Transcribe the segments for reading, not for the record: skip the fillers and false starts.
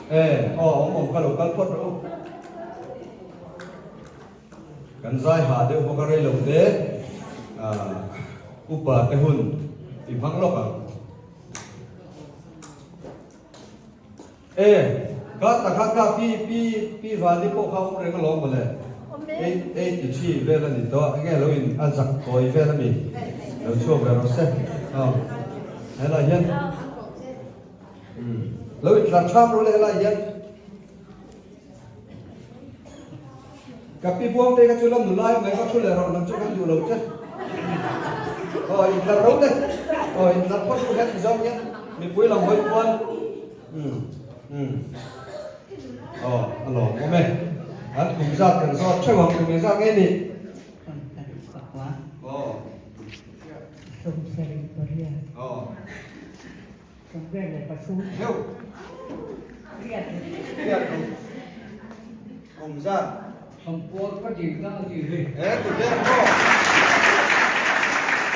E, aw awm awm ka lo kal phawt rawh u. Kan zai hah deuh bawk a rei lo te, upa te hun i hmang lawk ang. E, ka ta kha ka pi pi pi Vani pawh kha awm reng alawm mawle. 83 vel a ni tawh a, enge lo in a zak tawi vel a mi? Lo chhuak ve rawh se. Aw, helai hian lo in tlar ṭham rawh le helai hian. Ka pi buang te kha chu la nulai mai va thu leh rawh nang chu kan duh lo che. Aw intlar ro te. Aw intlar phawt ru hian zawng hian mipui lam hawi kual. Um um. Aw a lawm awm e. An kum zat kan zawt theuh ang kum engzat nge ni? Aw. Aw. Heuh. Riat kum. Kum zat. E tu ber maw?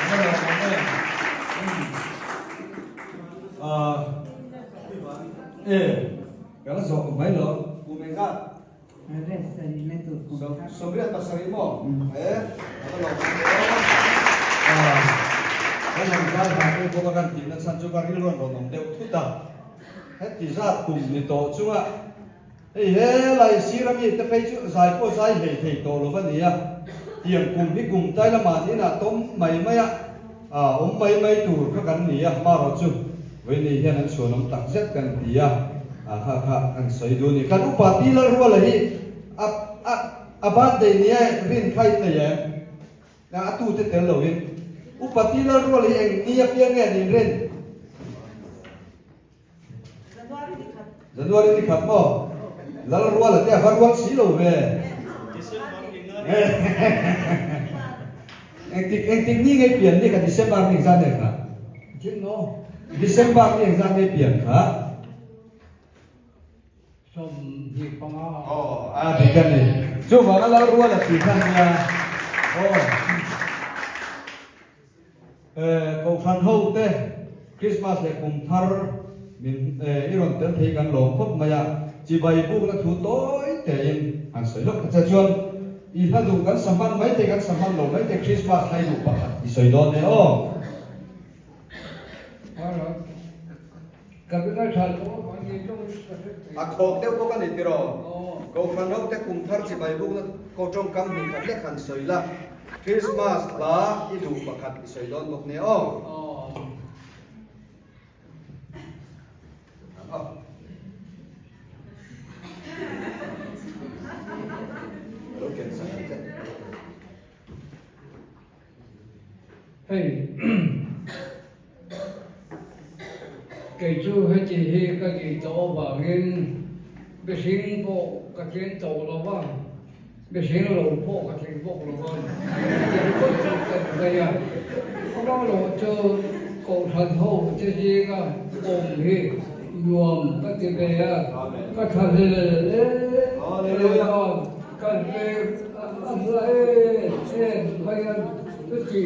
Enge lo awm e? Ah. E. Ka la zawh mai lo. Kum engzat? 87 maw? E, a va lawm awm e. Kan han zai ha deuh bawk a kan tihna chhan chu ka rilru an rawn awm deuh thut a. Heti zat kum ni tawh chunga hei helai sir ami te phei chu zai pawh zai hlei thei tawh lo va nia. Tiang kum hi kum tai lamah inah tawm mai mai a, awm mai mai tur kha kan ni a, hmarawh chu. Vawiin hian an chhuanawm tak zet kan ti a, a kha kha kan sawi duh a ni. Kan upa Pi Lalruala hi a a a birthday nia rin kha in nei em? A tute tel loin. Upa Pi Lalruala hi eng ni apiang nge an inrin? January ni khat. January ni khat maw? Lalruala te a va rual si lo ve. Engtik engtik ni ngei pian ni kha December ni engzat nge kha? December ni engzat nge pian kha? 25. Aw a dik a ni. Chuvang a Lalruala tih kha nia. Aw. Kohhran ho te Christmas leh kum thar min i rawn tel thei kan lawm khawp mai a, chibai bukna thu tawi tein han sawi lawk ta che chuan i hla duh kan sa hman mai te kan sa hman lo mai te Christmas hlai duh pakhat i sawi dawn e aw. A khawk deuh bawk a ni tiraw? Kohhran ho te kum thar chibai bukna ko tawngkam hnih khat lek han sawi la, Christmas hla i duh pakhat i sawi dawn bawk nia aw. Lo ken sak ang che. Hei kei chu heti hi ka tih tawh avangin mihring pawh ka tling tawh lo va, mihring lo pawh ka tling bawk lo va, tih pawh chu ka ti mai a. Amaherawh chu Kohhran ho te zinga awm hi nuam ka ti ve a, ka tha hle hle a. Kan hmel a hla em em mai a chuti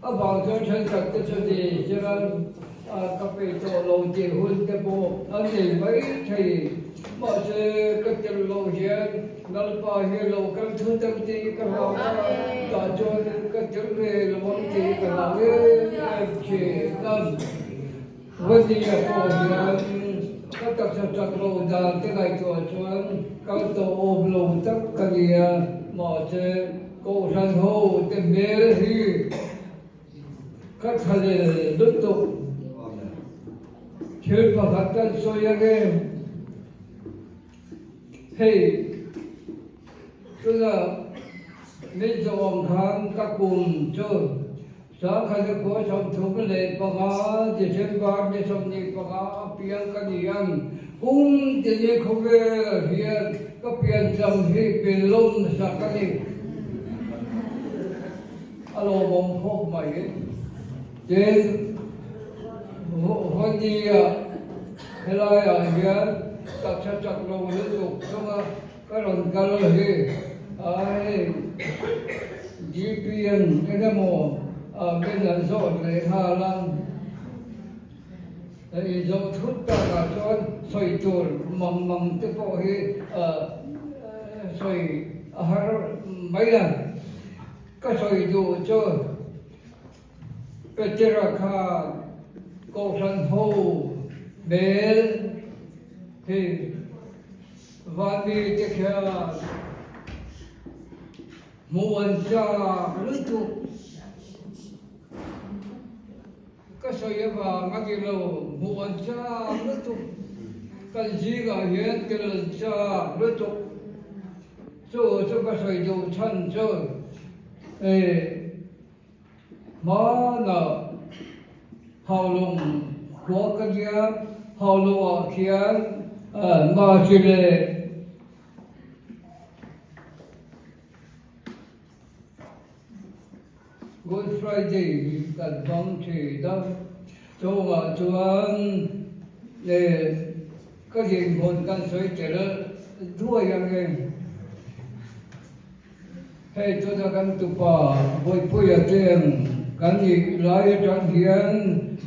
avang chuan thenkhat te chu ni hian ka peih tawh lo tih hun te pawh an nei mai thei mahse ka tel loh hian Lalpa hi lo kal thut ang tih ka hlau a tah chuan ka tel ve lo ang tih ka hlau em em thin a. Vawnia pawh hian ka taksa chak loh dan te ngaihtuah chuan kal tawh awm lo tak ka ni a, mahse Kohhran ho te hmel hi ka thlalel lutuk. Thil pakhat kan sawi ange, hei tuna min zawh ang khan ka kum chu Sangkhat khua 35 December ni 25 a piang ka ni ang. Kum tini khawvelah hian ka piancham hi min lawm nasa ka ni. A lawmawm khawp mai. Tin, Vawnia helaiah hian taksa chak lo lutuk chunga Ka rawn kal hi ai GPN eng emaw min an zawt leh nghal a. Inzawh thut takah chuan sawi tur mang mang te pawh hi sawi a har mai a. Ka sawi duh chu Petera khan Kohhran ho hmel hi Vanmi te khian hmuh an chak lutuk. Ka sawi avang a ti lo, hmuh an chak lutuk. Kan zingah hian tel an chak lutuk. Chu chu ka sawi duh chhan chu eh hmanah Haulawng khua ka nia, Haulawngah khian Masi leh Good Friday hi kan hmang thin a, chungah chuan ka dinhmun kan sawi tel duai ang e. Hei tuna kan tupa Bawipuia te ang kan nih lai atang hian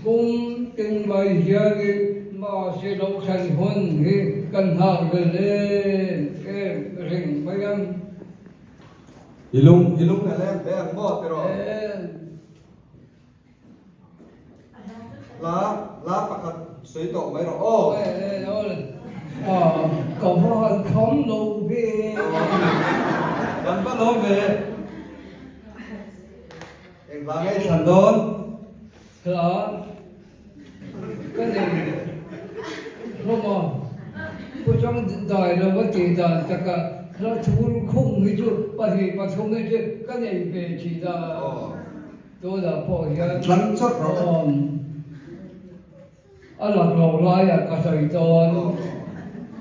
kum tin mai hianin mahse lo thlen hun hi kan nghak vel em em reng mai ang. I lung, i lung a leng ve ang maw tiraw? La, la pakhat sawi tawh mai rawh aw. Ka va han kham lo ve. Kan va lawm ve. Engvang nge i thlan dawn? Hla ka nei hlawm a, Pu Changdai lo a tih dan takah hla thur khung hi chu pahnih pathum hi chu ka nei ve thin a, tunah pawh hian a laklo laiah ka sawi dawn,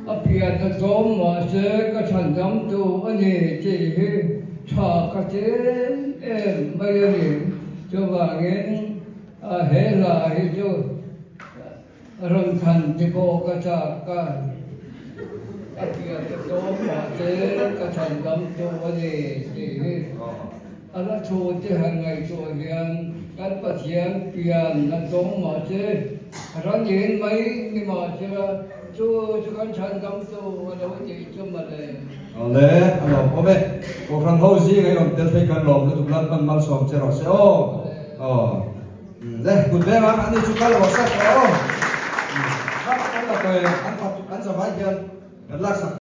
a pian a tlawm mahse ka chhandamtu a ni tih hi tha ka ti em em mai a ni, chuvangin. A he hla hi chu rawn than ti pawh ka chak a, a pian te tlawm mahse ka chhan dam tu a ni tih hi a la thu te han ngaihtuah hian kan Pathian pian a tlawm mahse ran in mai ni mahsela chu chu kan chhan dam tu a lo tih chu mawle. Awle, a lawm awm e. Kohhran ho zing a i rawn tel phei kan lawm lutuk Lalpan malsawm che rawh se aw. Aw. Le, kut veng ang, ani chu kal rawh se tawh aw. Kha kan la tawi an khat an zavai hian kan laksak.